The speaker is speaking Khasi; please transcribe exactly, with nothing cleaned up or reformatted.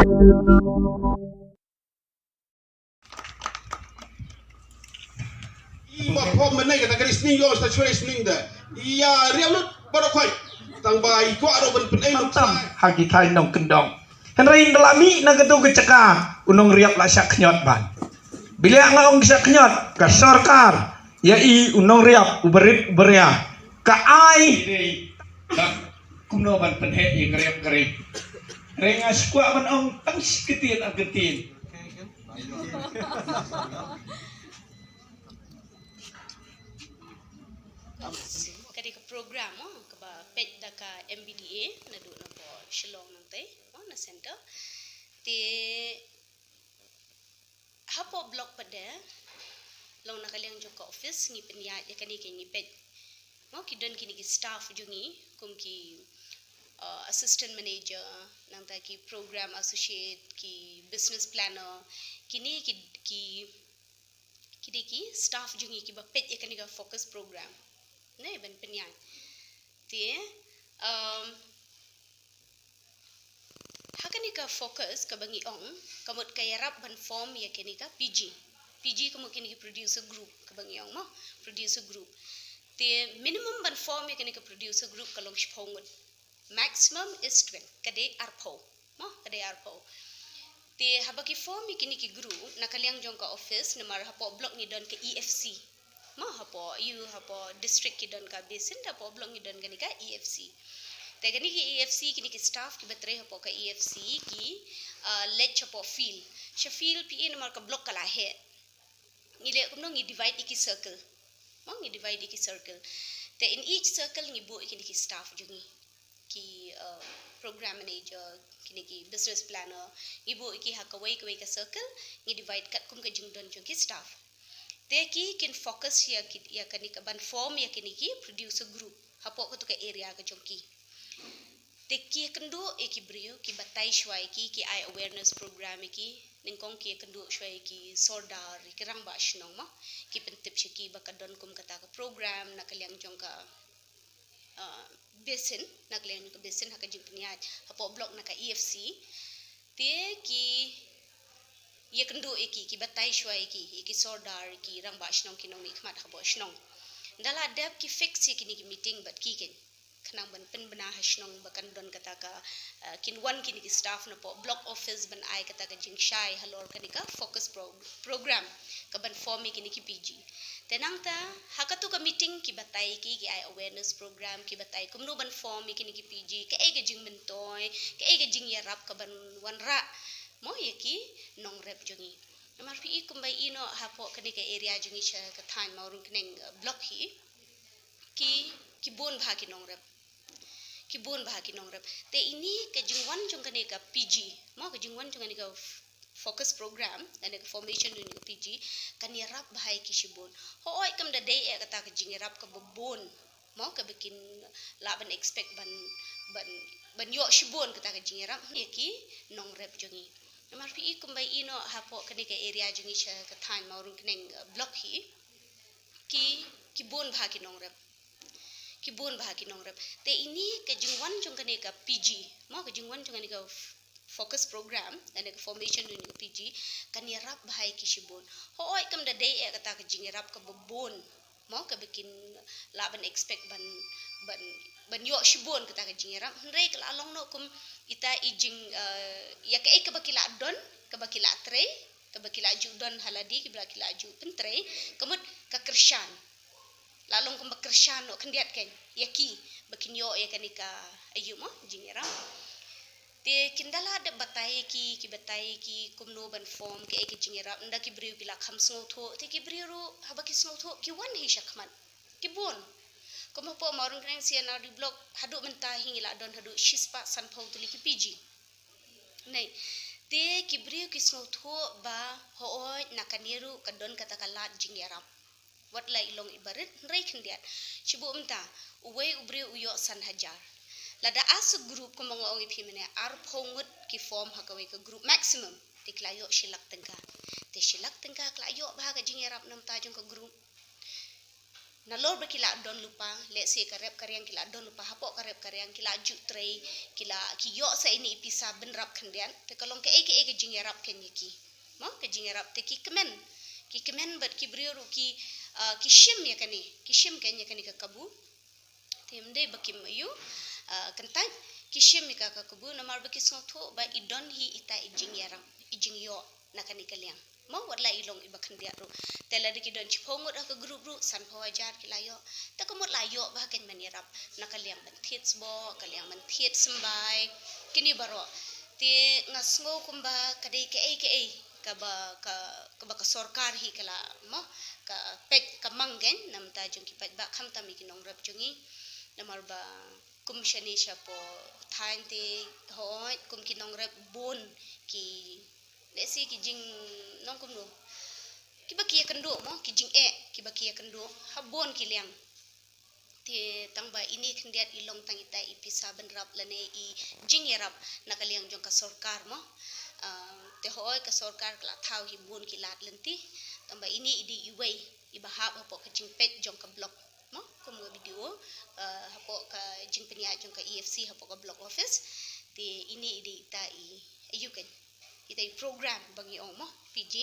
Iba pom menai kata ka reasoning yo sta chwe reasoning da. Iya riam lut baroh khoi. Tang ba i kwah ro ban penai tam tam ha ki thai nongkyndong. Hynrei ynda la mih na katu ka jaka u nongriap la shah khñiot ban. Bileh nga ong shah khñiot ka sorkar ïa i u nongriap u barit u baria ka ai. Kumno ban pynheh ïa ka riap ka ri. Hynrei nga skwah ban ong tang shi ktien ar ktien. Ka dei ka program mo kaba peit da ka M B D A naduh na po Shillong nangtei mo na center. Te hapoh block pat de long na ka liang jong ka office ngi pynïaid ïa kane ka ngi peit. Mo ki don kine ki staff jong ngi kum ki uh, assistant manager nangta ki program associate ki business planner kine ki ki ki dei ki staff jong ngi kiba peit ïa kane ka focus program. Ne ban pynïaid. Te um, ha kane ka focus kaba ngi ong ka mut ka ïarap ban form ïa kane ka P G. P G ka mut kine ki producer group kaba ngi ong mo producer group. Te minimum ban form ïa kane ka producer group ka long shiphew ngut. Maximum is twenty ka dei arphew. Mo ka dei arphew. Te haba ki form ïa kine ki group na ka liang jong ka office namar hapoh block ngi don ka E F C. Mo hapoh ïa hapoh district ki don ka basin hapoh block ngi don kane ka E F C. Te kane ki E F C kine ki staff kiba trei hapoh ka E F C ki uh, leit hapoh field. Sha field P A namar ka block ka la heh. Ngi leh kumno ngi divide ïa ki circle. Mo ngi divide ïa ki circle. Te in each circle ngi buh ïa kine ki staff jong ngi. Ki uh, program manager kine ki business planner ngi buh ïa ki ha kawei kawei ka circle ngi divide katkum ka jingdon jong ki staff. Te ki kin focus ïa ki ïa kane ka ban form ïa kine ki producer group hapoh katu ka area ka jong ki. Te ki kynduh ïa ki briew ki batai shuwa ïa ki ki ai awareness program ïa ki nyngkong ki kynduh shuwa ïa ki sordar ïa ki rangbah shnong mo ki pyntip sha ki ba ka don kum kata ka program na ka liang jong ka uh, basin na ka liang jong ka basin ha ka jingpynïaid hapoh block na ka E F C. Te ki ïa kynduh ïa ki ki batai shuwa ïa ki ïa ki sordar ïa ki rangbah shnong ki nongmihkhmat hapoh shnong. Ynda la dep ki fix ïa kine ki meeting bad ki ken khnang ban pynbna ha shnong ba kan don kata ka uh, kin wan kine ki staff napoh block office ban ai kata ka jingshai halor kane ka focus pro program ka ban form ïa kine ki P G. Te nangta ha katu ka meeting ki batai ki ki ai awareness program ki batai kumno ban form ïa kine ki P G kaei ka jingmyntoi kaei ka jingïarap ka ban wanrah mo ïa ki nongrep jong ngi. Namar phi i kumba i noh hapoh kane ka area jong ngi sha ka thaiñ Mawryngkneng uh, block hi ki ki bun bha ki nongrep. Ki bun bha ki nongrep. Te ine ka jingwan jong kane ka P G mo ka jingwan jong kane ka focus program kane ka formation jong ka P G kan ïarap bha ïa ki shibun. Hooid kam da dei ïa kata ka jingïarap kaba bun mo kaba kin lah ban expect ban ban ban ïoh shibun kata ka jingïarap ïa ki nongrep jong ngi. Namar phi i kumba i noh hapoh kane ka area jong ngi sha ka thaiñ Mawryngkneng uh, block hi ki ki bun bha ki nongrep. Ki bun bha ki nongrep. Te ine ka jingwan jong kane ka P G mo ka jingwan jong kane ka focus program kane ka formation jong ka P G kan ïarap bha ïa ki shibun. Hooid kam da dei ïa kata ka jingïarap kaba bun mo kaba kin lah ban expect ban ban ban ïoh shibun kata ka jingïarap hynrei ka la long noh kum ita i jing uh, ïa kaei kaba ki la don kaba ki la trei kaba ki la ju don ha lade kiba ki la ju pyntrei ka mut ka kyrshan. La long kumba kyrshan noh khyndiat kan ïa ki ba kin ïoh ïa kane ka aïu mo jingïarap. Te kin da la dep batai ki ki batai ki kumno ban form kaei ka jingïarap ynda ki briew ki la kham sngewthuh te ki briew ruh haba ki sngewthuh ki wan hi shakhmat ki bun. Kum hapoh Mawryngkneng C and R D block haduh mynta hi ngi la don haduh shispah sanphew tylli ki P G. Nei te ki briew ki sngewthuh ba hooid na kane ruh ka don kata ka lad jingïarap. Wat la i long i barit hynrei khyndiat. Shibun mynta uwei u briew u ïoh san hajar. Lada as a group kumba nga ong ïa phi mynne arphew ngut ki form ha kawei ka group maximum. Te ki la ïoh shi lak tyngka. Te shi lak tyngka ki la ïoh bha ka jingïarap na bynta jong ka group. Nalor ba ki la don lypa, lehse ka rep ka riang ki la don lypa, hapoh ka rep ka riang ki la ju trei, ki la ki ïoh sa ine i pisa bynrap khyndiat, te ka long kaei kaei ka jingïarap kein ïa ki. Mo, ka jingïarap te ki kmen. Ki kmen bad ki briew ruh ki, ah, ki shim ïa kane, ki shim kein ïa kane ka kabu. Te ym dei ba kim ïoh, ah, kyntait, ki shim ïa ka, ka kabu namar ba ki sngewthuh ba i don hi ita i jingïarap, i jingïoh na kane ka liang. Mo, wat la i long iba khyndiat ruh. Te lada ki don shiphew ngut ha ka group ruh, sanphew hajar ki la ïoh. Te ka mut la ïoh bha kein ban ïarap na ka liang ban thied sboh, ka liang ban thied symbai, kine baroh. Te nga sngew kumba ka dei kaei kaei kaba ka, kaba ka sorkar hi ka la, mo, ka peit ka mang kein na bynta jong ki paidbah khamtam ïa ki nongrep jong ngi. Namar ba kum shane shapoh thaiñ te, hooid, kum ki nongrep bun ki, lehse ki jing, nong kumno, kiba ki ïakynduh, mo, ki jingeh kiba ki ïakynduh ha bun ki liang. Te tang ba ine khyndiat i long tang ita i pisa bynrap lane i jingïarap na ka liang jong ka sorkar, mo. Ah, te hooid ka sorkar ka la thaw hi bun ki lad lynti. Tang ba ine i dei iwei iba hap hapoh ka jingpeit jong ka block, mo, kum ka video, ah, hapoh ka jingpynïaid jong ka E F C hapoh ka block office. Te ine i dei ita i, aïu kein, ita i program ba ngi ong, mo, P G.